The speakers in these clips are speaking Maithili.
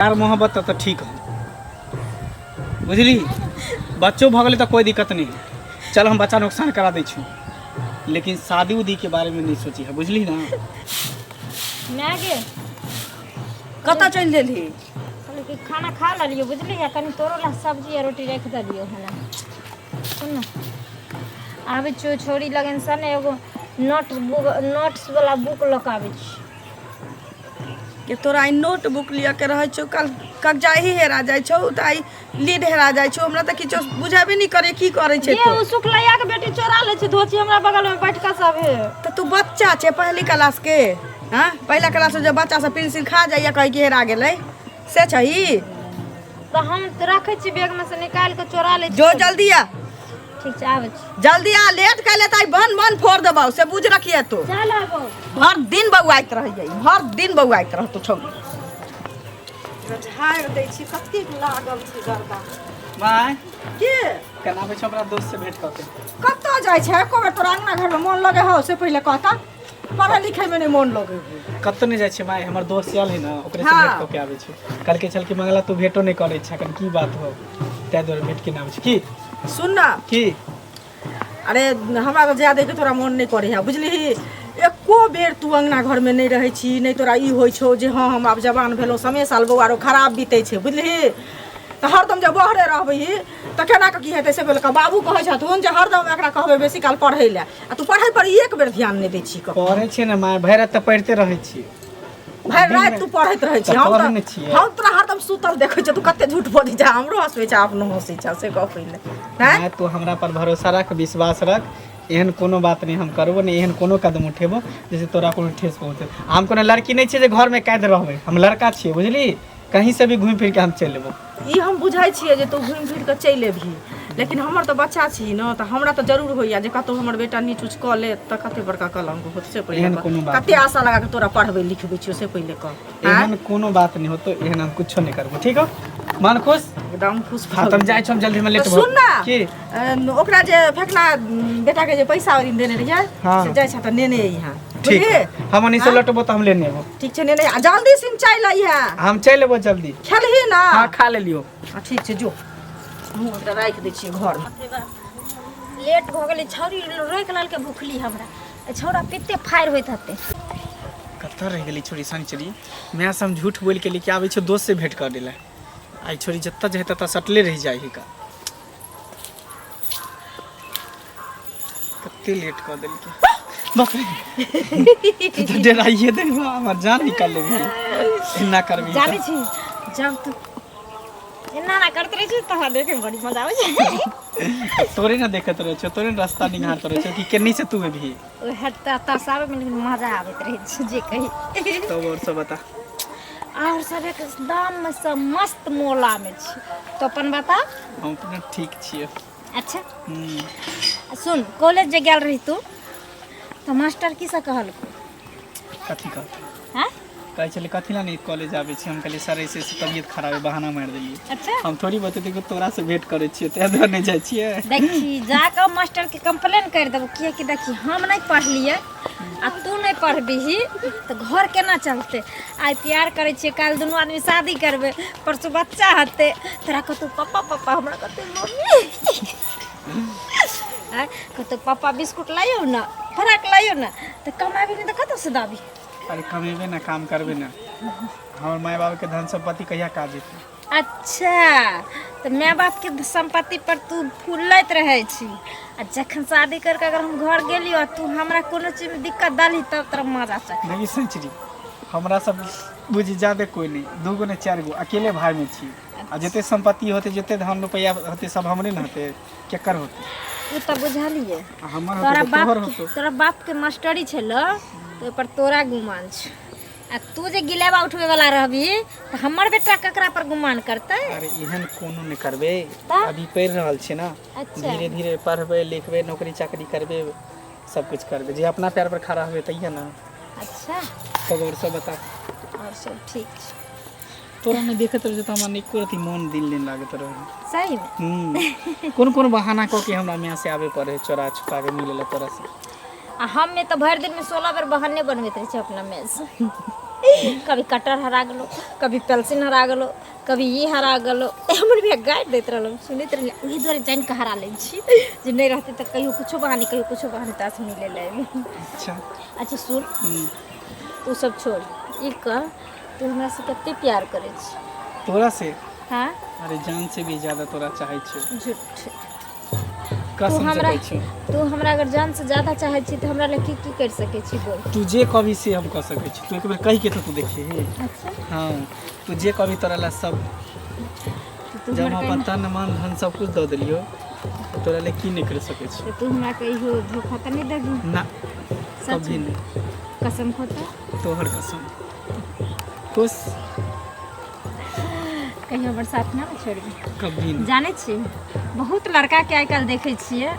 प्यार मोहब्बत तऽ ठीक हो बुझली। बच्चो भऽ गेलै तऽ कोइ दिक्कत नहीं है, चल हम बच्चा नुकसान करा दै छी, लेकिन शादी उदी के बारे में नहीं सोची है, बुझली ना। माय गे। कतऽ चलि गेलही? कहलियै कि खाना खा लेलियौ बुझली, आ कनि तोरो लए सब्जी आ रोटी राखि देलियौ हन। सुन ने, आबै छियौ छौड़ी लगनसँ ने एगो नोट बुक, नोट्स वाला बुक लऽ कऽ आबै छी। के तोरा आइ नोटबुक लिअ के रहै छौ, कल कगजाही हेरा जाइ छौ तऽ आइ लीड हेरा जाइ छौ। हमरा तऽ किछो बुझेबे नहि करे की करै छै। ये तू ओ सुखलैया के बेटी चोरा लै छै धोची, हमरा बगल में बैठ कऽ सब हे। तऽ तू बच्चा छै पहली क्लास के? हाँ, पहिला क्लास में जे बच्चा सब पेंसिल खा जाइए, कहै कि हेरा गेलै, से छही? तऽ हम तऽ रखै छी बैग में से निकालि कऽ चोरा लै छी। जो जल्दी आ। ठीक छै, आबै छी। जल्दी आ, लेट कैले तऽ आइ बन बन फोड़ देबौ, से बुझ रखिए तू। चल आबो। भर दिन बौआइत रहैए, भर दिन बौआइत रहतो छौ। झाड़ि दै छी, कतेक लागल छै गर्दा। बाय। के? केना आबै छौ हमरा दोस्त से भेंट कऽ के। कतऽ जाइ छै? एको बेर तोरा अंगना घरमे मोन लगै हौ से पहिले कहता? पढ़ै लिखैमे नहि मोन लगै हौ। कतौ नहि जाइ छियै माय, हमर दोस्त आयल है ने, ओकरे से भेंट कऽ के आबै छी। कहलकै छल कि मंगला तू भेंटो नहि करै छै, एखन की बात हो, ताहि दुआरे भेंट केने आबै छी। की? सुन ना। की? अरे हमरा तऽ जाय दैके तोरा मोन नहि करै है, बुझलिही? एको बेर तू अंगना घरमे नहि रहै छी, नहि तोरा ई होइ छौ जे हँ हम आब जवान भेलहुँ, समय साल बौआ रो खराब बीतै छै, बुझलिही? तऽ हरदम जे बहरे रहबही तऽ केना कऽ की हेतै से पहिले कह। बाबू कहै छथुन जे हरदम एकरा कहबै बेसी काल पढ़ै लए, आ तू पढ़ै पर एक बेर ध्यान नहि दै छी कखनो। पढ़ै छियै ने माय, भरि राति तऽ पढ़िते रहै छियै। भरि राति तू पढ़ैत रहै छी? तऽ हम पढ़ै तऽ नहि छियै। हम तोरा हरदम सुतल देखै छियै, तू कते झूठ बजै छै, हमरो हँसबै छै, अपनो हँसै छै, से कह पहिले। हैं? माय, तू हमरा पर भरोसा रख, विश्वास रख, एहन कोनो बात नहि हम करबो, नहि एहन कोनो कदम उठेबो जैसे तोरा कोनो ठेस पहुँचे। हम कोनो लड़की नहि छियै जे घरमे कैद रहबै, हम लड़का छियै, बुझली? कहीं से भी घूमि फिर के हम चलि एबो। ई हम बुझै छियै जे तू घुमि फिर कऽ चलि एबही, लेकिन हमर तऽ बच्चा छी ने, तऽ हमरा तऽ जरूर होइया जे कतहु हमर बेटा नीच उच कऽ लेत तऽ कते बड़का कलंक होत, से पहिले एहन कह। कोनो बात कते आशा लगा कऽ तोरा पढ़बै लिखबै छियौ, से पहिले कह। आँय? एहन कोनो बात नहि होतो, एहन हम कुछो नहि करबो। ठीक हो? मन खुश? एकदम खुश। हाँ, तऽ हम जाइ छी, हम जल्दी में लेट तऽ भऽ सुन ना। की? ओकरा जे फेकना बेटा के जे पैसा ओहि दिन देने रहियै, से जाइ छै तऽ नेने अइहा। ठीक। बुझलियै? हम ओन्नी से हाँ? लौटबो तऽ हम लेने एबो। ठीक छै, नेने आ, जल्दी सिन चाय लइहा। हम चलि एबो जल्दी। खेलही ना? हाँ, खा लेलियो। हाँ, ठीक छै, जो, हमहूँ ओकरा राखि दै छियै घरमे। लेट भऽ गेलै, छौड़ी रोकि लेलकै भुखली हमरा। ए छौड़ा कते फायर होइत हेतै। कतऽ रहि गेलै छोरी शनिचरी? माय से हम झूठ बोलि के लेके आबै छियो दोस्त से भेंट कर लै। आइ छोरी जतऽ जाइ ततऽ सटले रहि जाइ हिका। कते लेट कऽ देलकै, बाप रे, तू तऽ डराइए देलही, हमर जान निकाल लेबही। एना करबही तऽ। जानै छी, जब तू एना ना करैत रहै छी तऽ हमरा देखैमे बड़ी मजा आबै छै। तोरे ने देखैत रहै छौ, तोरे ने रास्ता निहारत रहै छौ कि केन्नी से तू एबही। ओएह तऽ तरसाबैमे, लेकिन मजा आबैत रहै छै, जे कही। तब और सब बता। आओर सब एकदम सब मस्त मोलामे छी। तो अपन बता। हम अपना ठीक छियै। अच्छा। आ सुन, कॉलेज जे गेल रही तू तऽ मास्टर की सब कहलको? कथी कहतै? हँ? कहै छलै कथी लए नहि कॉलेज आबै छी। हम कहलियै सर ऐसे ऐसे तबियत खराब है, बहाना मारि देलियै। अच्छा। हम थोड़ी बतेतै कि तोरा से भेंट करै छियै ताहि दुआरे नहि जाइ छियै। देखी, जाकऽ मास्टरके कंप्लेन करि देबो, किएकि देखी, हम नहि पढ़लियै आ तू नहि पढ़बिही तऽ घर केना चलतै? आइ प्यार करै छियै, काल्हि दुनू आदमी शादी करबै, परसू बच्चा हेतै, तोरा कहतौ पप्पा पप्पा, हमरा कहतै मम्मी। आँय, कहतौ पप्पा बिस्कुट लाइयौ ने, फराक लाइयौ ने, तऽ कमाबी नहि तऽ कतऽसँ दाबी? अरे कमेबे ने, काम करबे ने, हमर माय बापके धन सम्पत्ति कहिया काज एतै? अच्छा, तऽ माय बापके सम्पत्ति पर तू फूलैत रहै छी, आ जखन शादी करके अगर हम घर गेलियो आ तू हमरा कोनो चीजमे दिक्कत डालही, तब तोरा मजा चख। देखी सेंचुरी, हमरा सब बुझी ज्यादे कोइ नहि, दूगो नहि चारि गो, अकेले भायमे छी, आ जते सम्पत्ति होतै, जते धन रुपैआ होतै, सब हमरे ने होतै, केकर होतै? ओ तऽ बुझलियै। आ हमर तोरा होतै तऽ बाप तोहर के होतौ। तोरा बापके मास्टरी छलो तऽ ओहिपर तोरा गुमान छौ, आ तू जे गिलेबा उठबै वाला रहबही तऽ हमर बेटा ककरा पर गुमान करतै? अरे एहन कोनो नहि करबै। तऽ? अभी पढ़ि रहल छी ने। अच्छा। धीरे धीरे पढ़बै लिखबै, नौकरी चाकरी करबै, सब कुछ करबै, जे अपना पैर पर खड़ा होबै तहिया ने। अच्छा। तब और सब बता। आओर सब ठीक छै। तोरा नहि देखैत रहै तऽ हमरा एको रति मोन दिल नहि लागैत रहै। सही मे? कोन कोन बहाना कऽ के हमरा माय से आबे पड़े चोरा छुपा के मिले ला तोरा से। आ हम मे तऽ भरि दिनमे 16 बेर बहाने बनबैत रहै छै अपना में से। कभी कटर हरा गेलो, कभी पेंसिल हरा गेलो, कभी ई हरा गेलो। हमर भैया गारि दैत रहलो, सुनैत रहलियै। ओहि दुआरे जानि कऽ हरा लै छी जे नहि रहतै तऽ कहियो कुछो बहाने, कहियो कुछो बहाने तास मिलै लए एबै। अच्छा। अच्छा सुन, ओ सब छोड़, ई कह तू हमरा से कते प्यार करै छी? तोरा से? हाँ। अरे जान से भी ज्यादा तोरा चाहै छियौ। झूठ। तू कसम से हमरा कहै छियौ। तू हमरा अगर जान से ज्यादा चाहै छी तऽ हमरा लए की की करि सकै छी, बोल। तू जे कहबी से हम कऽ सकै छी। तू एक बेर कहि के तऽ तू देखी। अच्छा। हाँ, तू जे कहबी तोरा लए सब। तू जब हमरा हम अपन तन मन धन सब कुछ दऽ देलियौ तऽ तोरा लए की नहि करि सकै छी। तऽ तू हमरा कहियो धोखा तऽ नहि देबही? ना। सच? कभी नहि। कसम खोता। तोहर कसम। खुश? कहियो हमर साथ ना छोड़बी? कभी नहि। जानै छी, बहुत लड़काके आइ काल्हि देखै छियै,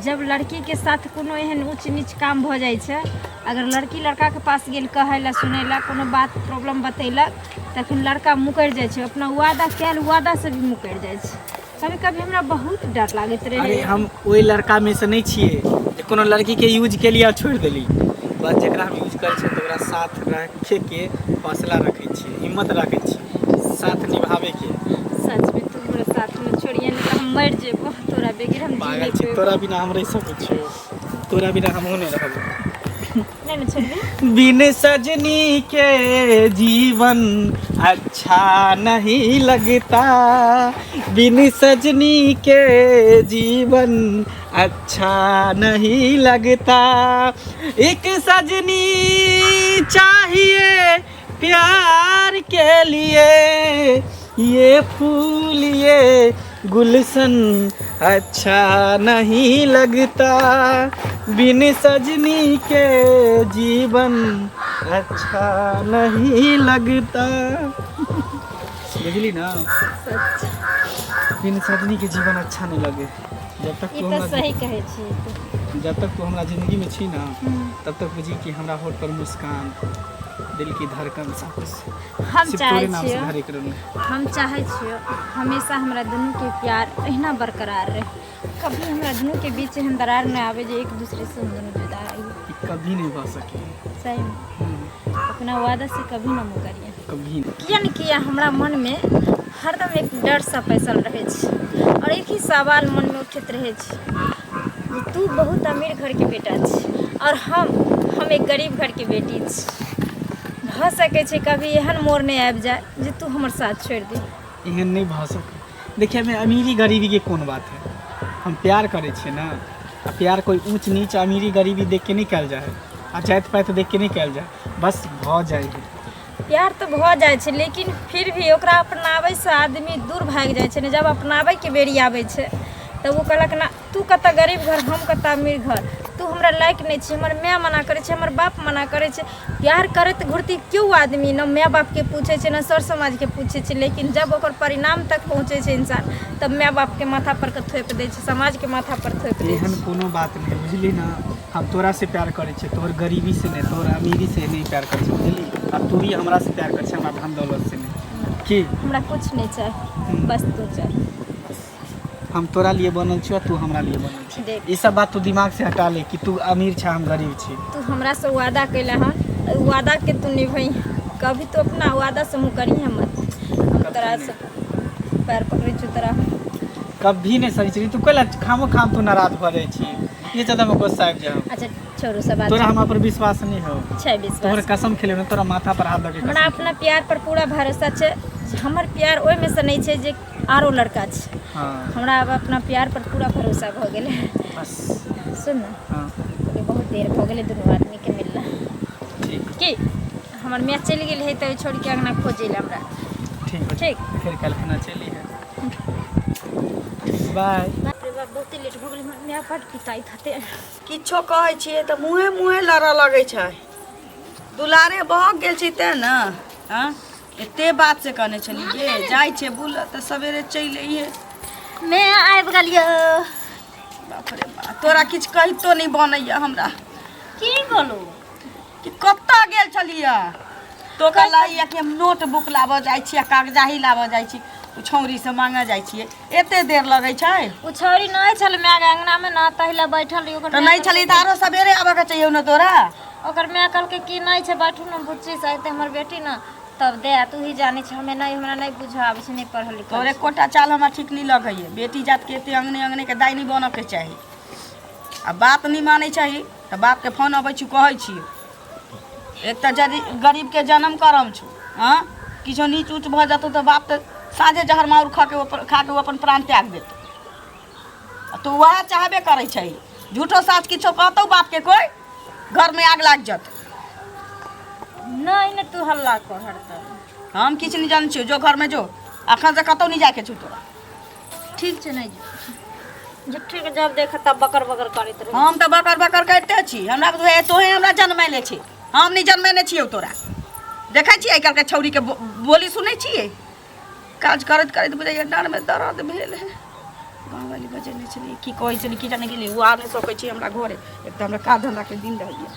जब लड़कीके साथ कोनो एहन ऊँच नीच काम भऽ जाइ छै, अगर लड़की लड़काके पास गेल कहै लए, सुनै लए, कोनो बात प्रॉब्लम बतेलक, तखन लड़का मुकरि जाइ छै, अपना वादा कयल वादासँ भी मुकरि जाइ छै। कभी कभी हमरा बहुत डर लागैत अरे रहै। हम ओहि लड़कामे से नहि छियै जे कोनो लड़कीके यूज केलियै आ छोड़ि देली। बस जकरा हम यूज करै छियै तऽ ओकरा साथ रखैके हौसला रखै छियै, हिम्मत रखै छियै साथ निभाबैके। सचमे तू हमरा साथमे छोड़िए नहि तऽ हम मरि जेबो, तोरा बगैर हम जी पागल नहि छी। पेबो। तोरा बिना हम रहि सकै छियौ? तोरा बिना हमहूँ नहि रहबै। नहि ने छोड़बी? बिन सजनी के जीवन अच्छा नहीं लगता, बिन सजनी के जीवन अच्छा नहीं लगता, एक सजनी चाहिए प्यार के लिए, ये फूल ये गुलशन अच्छा नहीं लगता, बिन सजनी के जीवन अच्छा नहीं लगता। बुझली ना? सच? बिन सजनी के जीवन अच्छा नहीं लगे जब तक ई तू तऽ हमरा सही कहै छी तू। जब तक तू हमरा जिंदगी में छी ना, तब तक बुझी कि हमरा होठ पर मुस्कान, दिल की धड़कन, सब कुछ हम सिर्फ चाहै तोरे नाम से छियौ। धड़क रहल। हम चाहै छियौ हमेशा हमरा दुनूके प्यार अहिना बरकरार रहे, कभी हमरा दुनूके बीच एहन दरार नहि आबै जे एक दूसरेसँ हम दुनू जुदा रही। ई कभी नहीं भऽ सके। सही में अपना वादा से कभी न मुकरिए। कभी नहीं। किया ने किया हमरा मनमे हरदम एक डर सा पैसल रहै छै और एक ही सवाल मनमे उठैत रहै छै जे तू बहुत अमीर घरके बेटा छी और हम एक गरीब घरके बेटी छी। भऽ सकै छै कभी एहन मोड़ नहि आबि जाय जे तू हमर साथ छोड़ि दी? एहन नहि भऽ सके। देखिए, हमें अमीरी गरीबी के कोन बात है? हम प्यार करै छियै ने, आ प्यार कोई ऊँच नीच अमीरी गरीबी देख के नहीं कयल जाइ है, आ जाति पाति देख के नहीं कयल जाय, बस भऽ जाइ है। प्यार तऽ भऽ जाइ छै, लेकिन फिर भी ओकरा अपनाबैसँ आदमी दूर भागि जाइ छै ने। जब अपनाबैके बेरी आबै छै तऽ ओ कहलक ना, तू कतऽ गरीब घर, हम कतऽ अमीर घर, तू हमरा लायक नहि छी, हमर माय मना करै छै, हमर बाप मना करै छै। प्यार करैत घुरती केओ आदमी न माय बापके पूछै छै, न सर समाजके पूछै छै, लेकिन जब ओकर परिणाम तक पहुँचै छै इंसान, तब माय बापके माथा पर के थोपि दै छै, समाजके माथा पर थोपि दै एहन छै। कोनो बात नहीं, बुझली ना? हम तोरा से प्यार करै छियै, तोहर गरीबी से नहीं, तोहर अमीरी से नहीं प्यार करै छियै, बुझली? आ तू भी हमरा से प्यार करै छै, हमरा धन दौलत से नहीं की। हमरा कुछ नहि चाही, बस तू चाही। हम तोरा लिए बनल छियो, तू हमरा लिए बनल छी। देख। ई सब बात तू दिमाग से हटा ले कि तू अमीर छ, हम गरीब छी। तू हमरा से वादा कैले हन, ओहि वादा के तू निभई। कभी तू अपना वादा से मुकरिहे मत। हम तोरा से पैर पकड़ै छियौ तोरा। कभी नहीं सही। तू कैला खामो खाम तू नाराज भऽ जाइ छी? ये ज्यादा हम गुस्सा आबि जाओ। अच्छा छोड़ू सब बात। तोरा हमरा पर विश्वास नहीं हो? छै तोहर विश्वास। कसम खेले ना, तोरा माथा पर हाथ दऽ के हमरा कसम। अपना प्यार पर पूरा भरोसा छै। हमर प्यार ओहिमे से नहि छै जे आरो लड़का छै। हाँ। हमरा आब अपना प्यार पर पूरा भरोसा भऽ गेलै। बस। सुन ने। हाँ। बहुत देर भऽ गेलै दुनू आदमीके मिलला। ठीक। की हमर माय चलि गेल है तऽ छोड़ि के अंगना खोजै लए हमरा। ठीक हो। ठीक। फिर कल खाना चली है, बाय। बाप रे बाप, बहुते लेट भऽ गेलै। हमर माय बड्ड पिताइत हेतै। किछो कहै छियै तऽ मुँहे मुँहे लड़ऽ लगै छै। दुलारे बहक गेल छै तेँ ने। आँ, एते बात से कहने छलियै जे जाइ छै बुलऽ तऽ सवेरे चलि अइहे। मैं आबि गेलियो। बाप रे बाप, तोरा किछु कहितो नहि बनैया हमरा। की बोलू? कि कतऽ गेल छलियै? तो कहलैया कि हम नोटबुक लाबऽ जाइ छी आ कागजाही लाबऽ जाइ छी, ओ छौरी से मांगऽ जाइ छियै। एते देर लगै छै? ओ छौरी नहि छल माय के अंगना में ना, तहि ला बैठल रही ओकर। तऽ नहि छली तऽ आरो सवेरे आबऽ के चाहिए ने तोरा। ओकर माय कहलकै कि नहि छै बैठू ने बुच्ची से अयतै हमर बेटी ने तब दे तू ही जानै छै हमे नहि हमरा नहि बुझऽ आबै छै नहि पढ़ल लिखल तोरे एकोटा चाल हमरा ठीक नहि लगैए बेटी जातके एते अंगने अंगने के दाइ नहि बनऽके चाही आ बात नहि मानै चाही तऽ बापके फोन अबै छी कहै छी एक तऽ जदि गरीबके जन्म करम छौ हँ किछो नीच ऊँच भऽ जेतौ तऽ बाप तऽ साँझे जहर माउर खा के खा के ओ अपन प्राण त्याग देतौ आ तू वएह चाहबे करै छै झूठो साँच किछो कहतौ बापके कोइ घरमे आग लागि जेतौ नहि नहि तू हल्ला कर हरदम हम किछु नहि जानै छियौ जो घरमे जो अखन से कतौ नहि जायके छौ तोरा ठीक छै नहि जो झूठे के जब देख तब बकर बकर करैत रहे हम तऽ बकर बकर करिते छी हमरा बुझाइए तोहे हमरा जनमैले छी हम नहि जनमेने छियौ तोरा देखै छियै आइ काल्हिके छौड़ीके बोली सुनै छियै काज करैत करैत बुझाइए डाँड़मे दर्द भेल है गाँववाली बजेने छलियै की कहै छलियै की जाने गेलियै ओ आ नहि सकै छी हमरा घरे एक तऽ हमरा काज धन्धाके दिन रहैए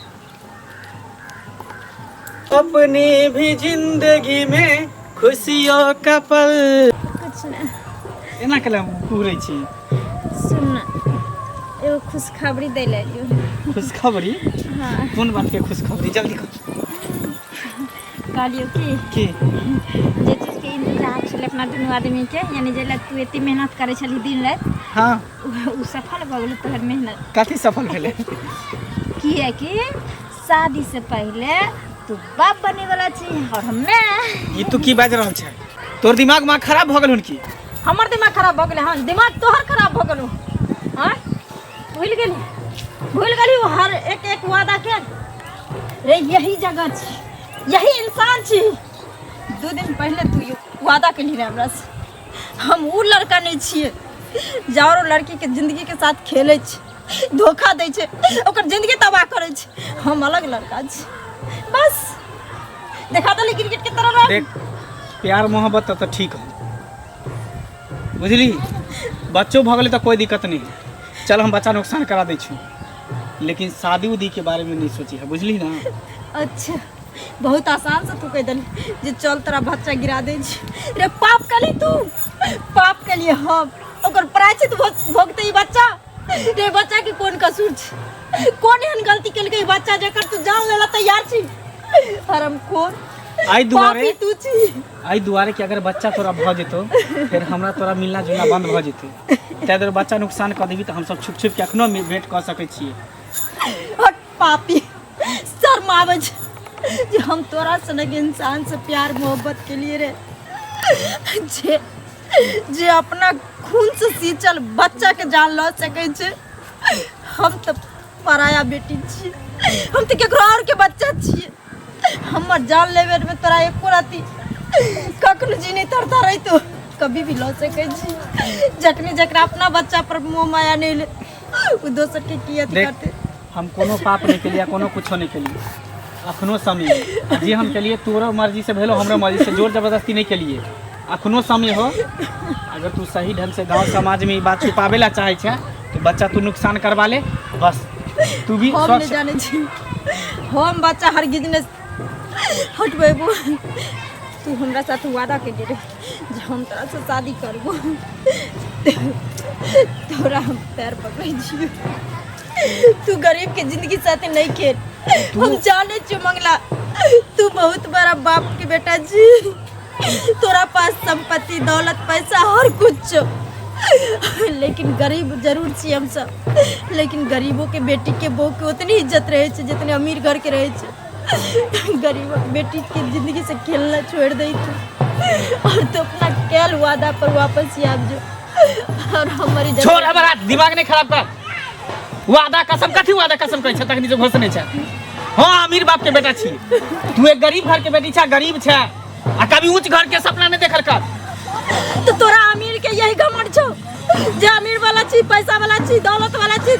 अपनी भी जिंदगी में खुशियों का पल कुछ नहि एना केला कुहरै छी सुन न एगो खुशखबरी दै लए एलियौ खुशखबरी हाँ कोन बात के खुशखबरी जल्दी कह कहलियौ कि की जे चीजके इंतजार छलै अपना दुनू आदमीके यानी जे लए तू एते मेहनत करै छलही दिन राति हाँ ओ सफल भऽ गेलै तोहर मेहनत कथी सफल भेलै किएकि शादी से पहिले तू बाप बने वाला छी और हमे ई तू की बाजि रहल छै तोर दिमाग माँ खराब भऽ गेल हन की हमर दिमाग खराब भऽ गेलै हन दिमाग तोहर खराब भऽ गेलौ आँय भूलि गेली भूलि गेली ओ हर एक एक वादा के रे यही जगह छी यही इंसान छी 2 दिन पहले तू ई वादा केली रहे हमरा से हम उ लड़का नहीं छियै जे औरो लड़की के जिंदगी के साथ खेलै छै धोखा दै छै ओकर जिंदगी तबाह करै छै हम अलग लड़का छी बस देखा देली क्रिकेट के तरह रंग। देख प्यार मोहब्बत तऽ ठीक हो बुझली बच्चो भऽ गेलै तऽ कोई दिक्कत नहीं चल हम बच्चा नुकसान करा दै छी लेकिन शादी उदी के बारे में नहीं सोची है बुझली ना अच्छा बहुत आसान से तू कह देली जे चल तोरा बच्चा गिरा दै छी रे पाप कली तू पाप कलिए हम ओकर प्रायश्चित भोगते ई बच्चा रे बच्चा के कोन कसूर छै कोन एहन गलती केलकै ई बच्चा जकर तू जान लेला तैयार छी हरामखोर एहि दुआरे पापी तू छी एहि दुआरे कि अगर बच्चा तोरा भऽ जेतौ फेर हमरा तोरा मिलना जुलना बंद भऽ जेतै ताहि दुआरे बच्चा नुकसान कऽ देबही तऽ हमसब छुप छुप के अखनो भेंट कऽ सकै छियै हट पापी शर्म आबै छै जे हम तोरा सनक इंसान से प्यार मोहब्बत के लिए रे जे जे अपना खून से सींचल बच्चा के जान लऽ सकै छै हम तऽ पराया बेटी छी हम तऽ केकरो और के बच्चा छियै हमर जान लेबे में तोरा एको राति कखनो जी नहीं तरता रही तो कभी भी लऽ सकै छी जखनी जकरा अपना बच्चा पर मोह माया नहीं ले ओ दोसर के की अथी देख करतै हम कोनो पाप नहीं केलिए कोनो कुछो नहीं केलिए अखनो समय है। जे हम केलिए तोरो मर्जी से भेलो हमरो मर्जी से जोर जबरदस्ती नहीं केलिए अखनो समय हो अगर तू सही ढंग से गांव समाज में ई बात छुपावे ला चाहे छै तो बच्चा तू नुकसान करवा ले बस तू भी हम नहीं स्वच्छ जाने छी हम बच्चा हरगिज ने हटबेबो तू हमरा साथ वादा केने रहे जे हम तोरा से शादी करबो तोरा हम पैर पकड़ै छियो तू गरीब के जिंदगी साथे नहीं खेल हम जाने छियो मंगला तू बहुत बड़ा बाप के बेटा जी तोरा पास संपत्ति दौलत पैसा हर कुछ छौ लेकिन गरीब जरूर छी हम सब लेकिन गरीबों के बेटी के बहू के उतनी इज्जत रहे छै जितने अमीर घर के रहे छै गरीबक बेटी के जिंदगी से खेलना छोड़ दे तू और तू अपना कैल वादा पर वापस आबि जो और हमारी छोड़ हमारा दिमाग नहीं खराब कर वादा कसम कथी वादा कसम कहै छै तखनी जो घोषणे छै हाँ अमीर बाप के बेटा छी तू एक गरीब घर के बेटी छै गरीब छै आ कभी ऊंच घर के सपना नहीं देखल कर तो तोरा अमीर के यही घमंड छौ जे अमीर वाला छी पैसा वाला छी दौलत वाला छी।